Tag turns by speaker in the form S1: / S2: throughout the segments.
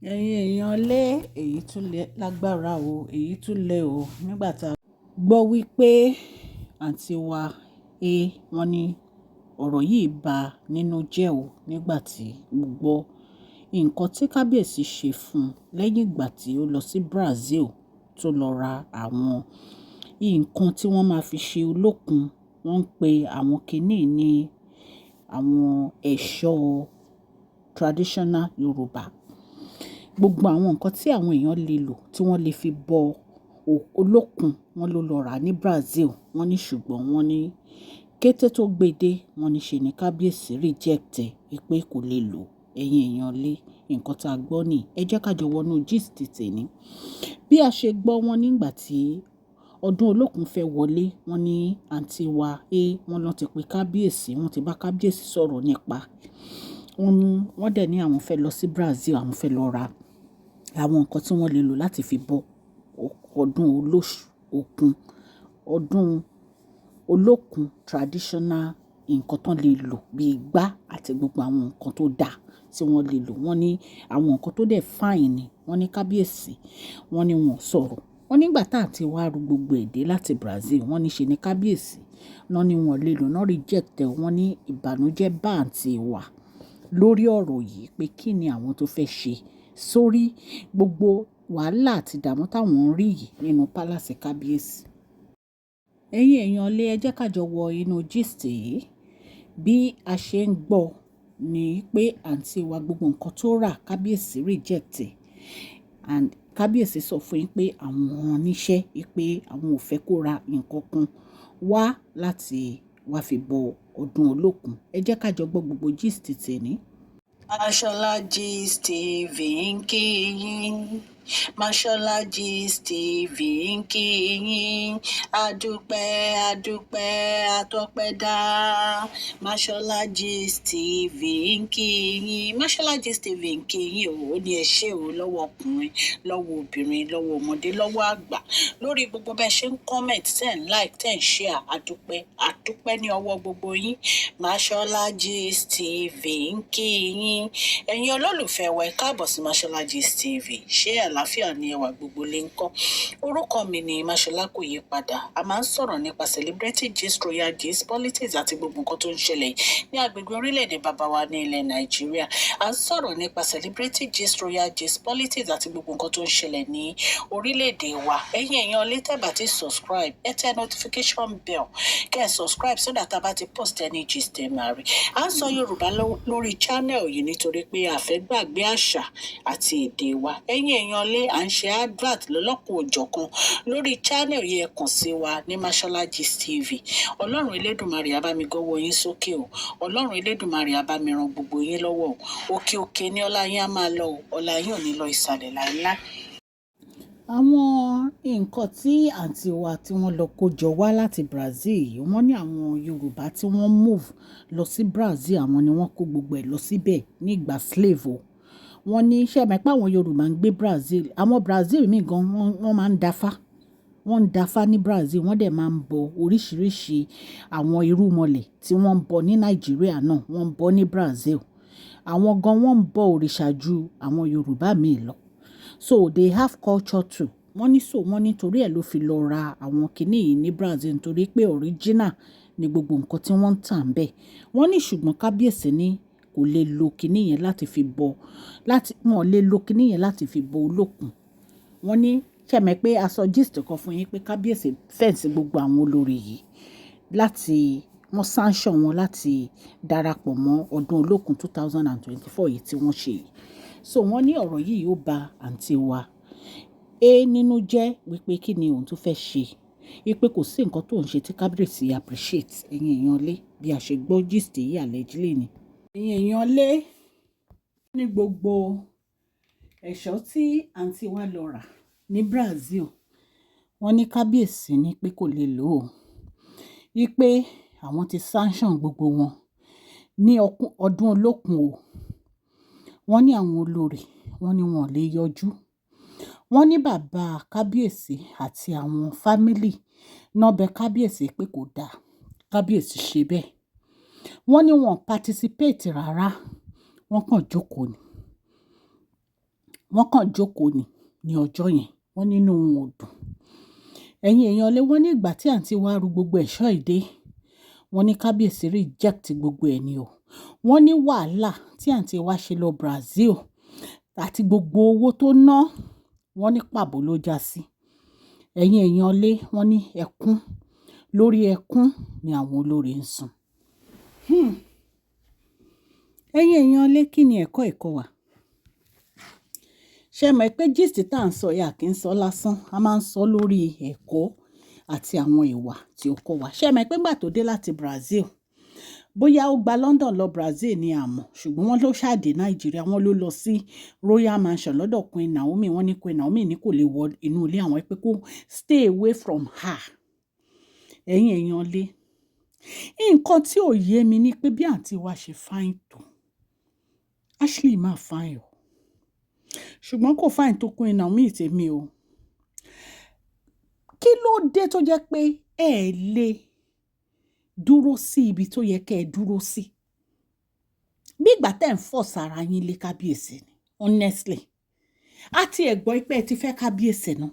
S1: Ẹ̀yin èèyàn lé, èyí tún lágbára o, èyí tún lẹ o. Nígbà tá a gbọ́ wípé àǹtí wa A, wọ́n ní ọ̀rọ̀ yìí bá nínú jẹ́ o nígbà tí mo gbọ́ nǹkan tí kábíyèsí ṣe fún un lẹ́yìn ìgbà tí ó lọ sí Brazil tó lọ ra àwọn nǹkan tí wọ́n máa fi ṣe olókun. Wọ́n ń pe àwọn kiní ní àwọn ẹ̀ṣọ́ traditional Yorùbá. Gbogbo àwọn nǹkan tí àwọn èèyàn lè lò tí wọ́n lè fi bọ olókun, wọ́n ló lọ rà ní Brazil. Wọ́n ní ṣùgbọ́n wọ́n ní kété tó gbe dé, wọ́n ní ṣe ni kábíyèsí reject ẹ̀ wípé kò lè lò. Ẹ̀yin èèyàn lé, nǹkan tí a gbọ́ ní. Ẹ jẹ́ ká jọ wọnú gist tèní. Bí a ṣe gbọ́ wọn nígbà tí ọdún olókun fẹ́ wọlé, wọ́n ní àǹtí wa A, wọ́n lọ ti pe kábíyèsí, wọ́n ti bá kábíyèsí sọ̀rọ̀ nípa, wọ́n ní wọ́n dẹ̀ ní àwọn fẹ́ lọ sí Brazil, àwọn fẹ́ lọ ra àwọn nǹkan tí wọ́n lè lò láti fi bọ ọdún olókun, ọdún olókun traditional nǹkan tó lè lò bí igbá àti gbogbo àwọn nǹkan tó dà tí wọ́n lè lò. Wọ́n ní àwọn nǹkan tó dẹ̀ fine ni. Wọ́n ní kábíyèsí, wọ́n ní wọ́n sọ̀rọ̀. Wọ́n nígbà tá àǹtí wá ru gbogbo ẹ̀ dé láti Brazil, wọ́n ní ṣe ni kábíyèsí, wọ́n ní wọ́n lè lò, wọ́n reject ẹ̀. Wọ́n ní ìbànújẹ́ bá àǹtí wa lórí ọ̀rọ̀ yìí pé kí ni àwọn tó fẹ́ ṣe sórí gbogbo wàhálà àti ìdààmú táwọn ń rí yìí nínú palace kábíyèsí. Ẹ̀yin èèyàn lé, ẹ jẹ́ ká jọ wọ inú gist yìí. Bí a ṣe ń gbọ́ ni pé àǹtí wa, gbogbo nǹkan tó rà, kábíyèsí reject ẹ̀ and kábíyèsí sọ fún yín pé àwọn oníṣẹ́ pé àwọn ò fẹ́ kó ra nǹkan kan wá láti wá fi bọ ọdún olókun. Ẹ jẹ́ ká jọ gbọ́ gbogbo gist tèní. Mashola Gist TV ń kí yín. Mashola Gist TV ń kí yín. Adúpẹ́, adúpẹ́, atọ́pẹ́dá. Mashola Gist TV ń kí yín. Mashola Gist TV ń kí yín o. Ó ní ẹ ṣé o lọ́wọ́ ọkùnrin, lọ́wọ́ obìnrin, lọ́wọ́ ọmọdé, lọ́wọ́ àgbà. Lórí gbogbo bẹ́ẹ̀ ṣe ń comment, ten like, ten share. Adúpẹ́, adúpẹ́ ní ọwọ́ gbogbo yín. Mashola Gist TV ń kí yín. Ẹ̀yin olólùfẹ́ wa, ẹ káàbọ̀ sí Mashola Gist TV. Ṣé àlàáfíà ni ẹwà gbogbo lè ń kọ́? Orúkọ mi ni Mashola, kò yí padà. A máa ń sọ̀rọ̀ nípa celebrity gist, royal gist, politics àti gbogbo nǹkan tó ń ṣẹlẹ̀ ní agbègbè orílẹ̀-èdè bàbá wa ní ilẹ̀ Nàìjíríà. A ń sọ̀rọ̀ nípa celebrity gist, royal gist, politics àti gbogbo nǹkan tó ń ṣẹlẹ̀ ní orílẹ̀-èdè wa. Ẹ̀yin èèyàn lè tẹ́ bá ti subscribe, ẹ tẹ notification bell, kẹ́ ẹ subscribe so that a bá ti post any gist, ẹ máa rí. À ń sọ Yorùbá lórí channel yìí nítorí pé a fẹ́ gbàgbé àṣà àti èdè wa. Ẹ̀yin èèyàn lé, à ń ṣe advert lọ́lọ́kan òjọ̀kan lórí channel yìí. Ẹ kàn sí wa ní Mashola Gist TV. Ọlọ́run Elédùmarè á bá mi gọ́wọ́ yín sókè o. Ọlọ́run Elédùmarè á bá mi ran gbogbo yín lọ́wọ́ o. Òkè òkè ní ọlá yín á máa lọ o. Ọlá yín ò ní lọ ìsàlẹ̀ láéláé. Àwọn nǹkan tí àǹtí wa tí wọ́n lọ kó jọ wá láti Brazil yìí, wọ́n ní àwọn Yorùbá tí wọ́n move lọ sí Brazil, àwọn ni wọ́n kó gbogbo ẹ̀ lọ síbẹ̀ nígbà slave o. Wọ́n ní ṣé ẹ mọ̀ pé àwọn Yorùbá ń gbé Brazil, àwọn Brazil míì gan, wọ́n máa ń dáfá. Wọ́n ń dáfá ní Brazil, wọ́n dẹ̀ máa ń bọ oríṣiríṣi àwọn irúnmọlẹ̀ tí wọ́n ń bọ ní Nàìjíríà náà, wọ́n ń bọ ní Brazil. Àwọn gan wọ́n ń bọ òrìṣà ju àwọn Yorùbá míì lọ. So they have culture too. Wọ́n ní so wọ́n ní torí ẹ̀ ló fi lọ ra àwọn kiní yìí ní Brazil, nítorí pé original ni gbogbo nǹkan tí wọ́n ń tà ń bẹ̀. Wọ́n ní ṣùgbọ́n kábíyèsí ní kò lè lo kiní yẹn láti fi bọ, láti wọ́n lè lo kiní yẹn láti fi bọ olókun. Wọ́n ní ṣé ẹ mọ̀ pé a sọ gist kan fún yín pé kábíyèsí fence gbogbo àwọn olórí yìí láti wọ́n sanction wọn láti darapọ̀ mọ́ ọdún olókun 2024 yìí tí wọ́n ṣe yìí. So wọ́n ní ọ̀rọ̀ yìí ó ba àǹtí wa A nínú jẹ́ wípé kí ni òun tó fẹ́ ṣe, wípé kò sí nǹkan tó ń ṣe tí kábíyèsí appreciate. Ẹ̀yin èèyàn lé, bí a ṣe gbọ́ gist yìí allegedly ni. Ẹ̀yin èèyàn lé, ní gbogbo ẹ̀ṣọ́ tí àǹtí wa lọ rà ní Brazil, wọ́n ní kábíyèsí ní pé kò lè lò ó, wípé àwọn ti sanction gbogbo wọn ní ọdún olókun o. Wọ́n ní àwọn olórí, wọ́n ní wọn ò lè yọjú. Wọ́n ní bàbá kábíyèsí àti àwọn family náà bẹ kábíyèsí pé kò dáa kábíyèsí ṣe bẹ́ẹ̀. Wọ́n ní wọn participate rárá, wọ́n kàn jókòó ni. Wọ́n kàn jókòó ni ní ọjọ́ yẹn, wọ́n nínú wọn ò dùn. Ẹ̀yin èèyàn lé, wọ́n ní ìgbà tí àǹtí wa ru gbogbo ẹ̀ṣọ́ yìí dé, wọ́n ní kábíyèsí reject gbogbo ẹ̀ ni o. Wọ́n ní wàhálà tí àǹtí wa ṣe lọ Brazil àti gbogbo owó tó ná, wọ́n ní pàbó ló já sí. Ẹ̀yin èèyàn lé, wọ́n ní ẹkún lórí ẹkún ni àwọn olórí ń sun. Ẹ̀yin èèyàn lé, kí ni ẹ̀kọ́ ẹ̀kọ́ wa? Ṣé ẹ mọ̀ pé gist tí à ń sọ yìí, a kì í sọ lásán, a máa ń sọ lórí ẹ̀kọ́ àti àwọn ìwà tí ó kọ́ wa. Ṣé ẹ mọ̀ pé ìgbà tó dé láti Brazil, bóyá ó gba London lọ Brazil ni a mọ̀, ṣùgbọ́n wọ́n ló ṣáà dé Nàìjíríà, wọ́n ló lọ sí Royal Mansion lọ́dọ̀ Queen Naomi. Wọ́n ní Queen Naomi ní kò lè wọ inú ilé àwọn, pé kó stay away from her. Ẹ̀yin èèyàn lé, nǹkan tí ò yé mi ni pé bí àǹtí wa ṣe fine tó, Ashley máa fine o, ṣùgbọ́n kò fine tó Queen Naomi tèmi o. Kí ló dé tó jẹ́ pé ẹ lè dúró sí ibi tó yẹ kẹ́ ẹ dúró sí? Bí ìgbà tẹ́ ń force ara yín lé kábíyèsí ni, honestly. Àti ẹ̀ gbọ́ pé ẹ ti fẹ́ kábíyèsí náà.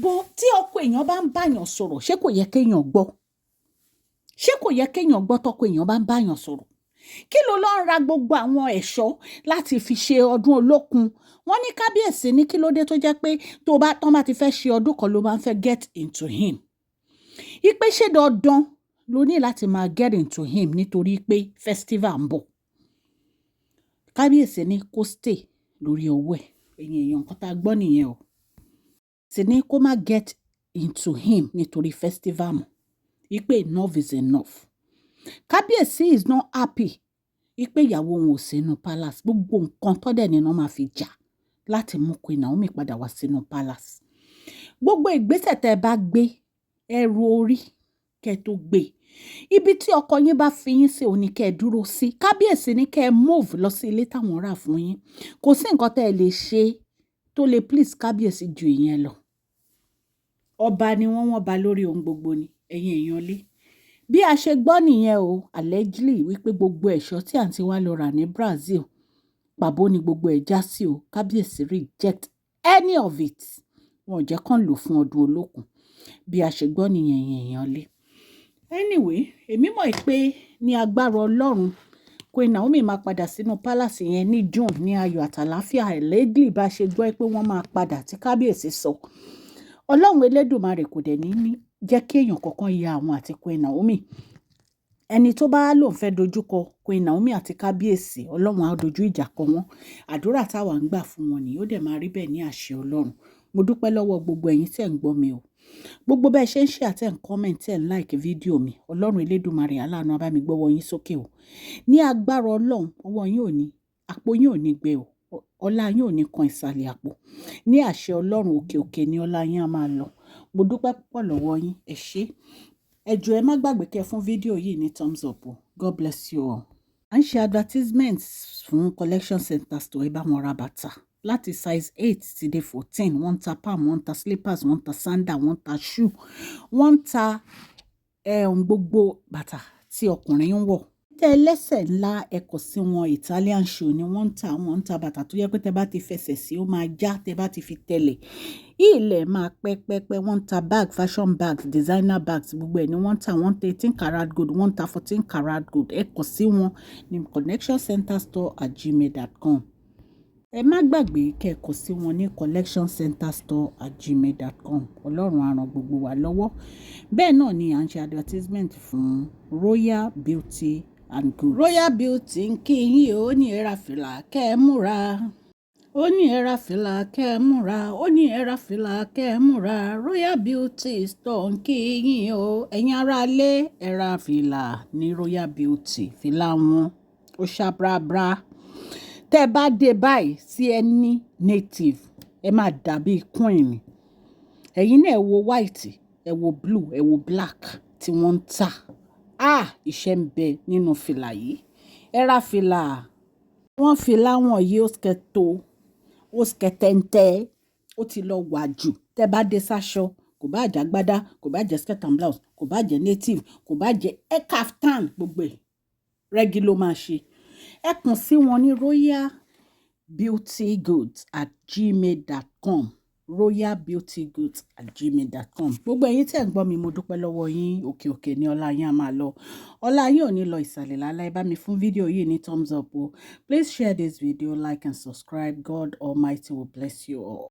S1: But tí ọkọ èèyàn bá ń bá èèyàn sọ̀rọ̀, ṣé kò yẹ kéèyàn gbọ́? Ṣé kò yẹ kéèyàn gbọ́ tọkọ èèyàn bá ń bá èèyàn sọ̀rọ̀? Kí ló lọ ń ra gbogbo àwọn ẹ̀ṣọ́ láti fi ṣe ọdún Olókun? Wọ́n ní kábíyèsí ní kí ló dé tó jẹ́ pé tó bá tán bá ti fẹ́ ṣe ọdún kan ló máa ń fẹ́ get into him. Ipe ṣé dandan ló ní láti máa get into him nítorí pé festival ń bọ̀? Kábíyèsí ní kó stay lórí ọwọ́ ẹ̀. Ẹ̀yin èèyàn, nǹkan tá a gbọ́ nìyẹn o. Sì ní kó má get into him nítorí festival mọ́. Ipe enough is enough. Kábíyèsí is not happy ipe ìyàwó òun ò sínú palace. Gbogbo nǹkan tó dẹ̀ ní wọ́n máa fi jà láti mú Queen Naomi padà wá sínú palace. Gbogbo ìgbésẹ̀ tẹ́ ẹ bá gbé, ẹ ro orí kẹ́ tó gbé. Ibi tí ọkọ yín bá fi yín sí, òun ní kẹ́ ẹ dúró sí. Kábíyèsí ní kẹ́ ẹ move lọ sí ilé táwọn rà fún yín. Kò sí nǹkan tẹ́ ẹ lè ṣe tó lè please kábíyèsí ju ìyẹn lọ. Ọba ni wọ́n, wọ́n ba lórí ohun gbogbo ni. Ẹ̀yin èèyàn lé, bí a ṣe gbọ́ nìyẹn o, allegedly, wípé gbogbo ẹ̀ṣọ́ tí àǹtí wa lọ rà ní Brazil, pàbó ni gbogbo ẹ̀ já sí o. Kábíyèsí reject any of it. Wọn ò jẹ́ kán lò fún ọdún Olókun. Bí a ṣe gbọ́ nìyẹn, ẹ̀yin èèyàn lé. Anyway, èmi mọ̀ pé ní agbára Ọlọ́run, Queen Naomi máa padà sínú palace yẹn ní June ní ayọ̀ àtàláfíà. Allegedly, bá ṣe gbọ́ pé wọ́n máa padà tí kábíyèsí sọ. Ọlọ́run Elédùmarè kò dẹ̀ ní jẹ́ kí èèyàn kankan ya àwọn àti Queen Naomi. Ẹni tó bá lòun fẹ́ dojúkọ Queen Naomi àti kábíyèsí, Ọlọ́run á dojú ìjà kọ wọ́n. Àdúrà táwa ń gbà fún wọn ni ó dẹ̀ máa rí bẹ́ẹ̀ ní àṣẹ Ọlọ́run. Mo dúpẹ́ lọ́wọ́ gbogbo ẹ̀yin tẹ̀ ń gbọ́ mi o. Gbogbo bẹ́ẹ̀ ṣe ń share, tẹ̀ ń comment, tẹ̀ ń like fídíò mi, Ọlọ́run Elédùmarè aláàánú á bá mi gbọ́wọ́ yín sókè o. Ní agbára Ọlọ́run, ọwọ́ yín ò ní, àpò yín ò ní gbẹ o. Ọlá yín ò ní kan ìsàlẹ̀ àpò. Ní àṣẹ Ọlọ́run, òkè òkè ni ọlá yín á máa lọ. Mo dúpẹ́ púpọ̀ lọ́wọ́ yín. Ẹ ṣé. Ẹ jọ̀ọ́, ẹ má gbàgbé kẹ́ fún fídíò yìí ní thumbs up o. God bless you all. À ń ṣe advertisement fún Collection Center Store. Ẹ bá wọn ra bàtà láti size 8 ti dé 14. Wọ́n ń ta palm, wọ́n ń ta slippers, wọ́n ń ta sandal, wọ́n ń ta shoe, wọ́n ń ta gbogbo bàtà tí ọkùnrin ń wọ̀. Tẹ́ ẹlẹ́sẹ̀ ńlá, ẹ kàn sí wọn. Italian shoe ni wọ́n ń ta. Wọ́n ń ta bàtà tó jẹ́ pé tẹ́ bá ti fẹsẹ̀ sí, ó máa já, tẹ́ bá ti fi tẹ̀lẹ̀. Ilẹ̀ máa pẹ́ pẹ́ pẹ́. Wọ́n ń ta bag, fashion bags, designer bags, gbogbo ẹ̀ ni wọ́n ń ta. Wọ́n ń ta 18 karat gold, wọ́n ń ta 14 karat gold. Ẹ kàn sí wọn ní collectioncenterstore@gmail.com. Ẹ má gbàgbé kẹ́ ẹ kàn sí wọn ní collectioncenterstore@gmail.com. Ọlọ́run á ràn gbogbo wa lọ́wọ́. Bẹ́ẹ̀ náà ni à ń ṣe advertisement fún Royal Beauty and Goods. Royal Beauty ń kí yín o, ó ní ẹ ra fìlà kẹ́ ẹ múra. Ó ní ẹ ra fìlà kẹ́ ẹ múra. Ó ní ẹ ra fìlà kẹ́ ẹ múra. Royal Beauty Store ń kí yín o. Ẹ̀yin aráalé, ẹ ra fìlà ní Royal Beauty. Fìlà wọn ó ṣá brabra. Tẹ́ ẹ bá dé báyìí sí ẹni native, ẹ máa dàbí queen. Ẹ̀yin náà, ẹ wo white, ẹ wo blue, ẹ wo black tí wọ́n ń tà. Ah, iṣẹ́ ń bẹ nínú fìlà yìí. Ẹ ra fìlà. Wọ́n fìlà wọn yìí ó skẹto, ó skẹtẹ́ńtẹ́, ó ti lọ wà jù. Tẹ́ bá dé sáṣọ, kò bá jẹ́ agbádá, kò bá jẹ́ skirt and blouse, kò bá jẹ́ native, kò bá jẹ́ kaftan, gbogbo ẹ̀ rẹ́gí ló máa ṣe. Ẹ kàn sí wọn ní Royal royalbeautygoods@gmail.com, royalbeautygoods@gmail.com. Gbogbo ẹ̀yin tí ẹ̀ ń gbọ́ mi, mo dúpẹ́ lọ́wọ́ yín. Òkè òkè ní ọlá yín á máa lọ, ọlá yín ò ní lọ ìsàlẹ̀ lálẹ́. Bá mi fún fídíò yìí ní thumbs up o. Please share this video, like and subscribe. God Almighty will bless you all.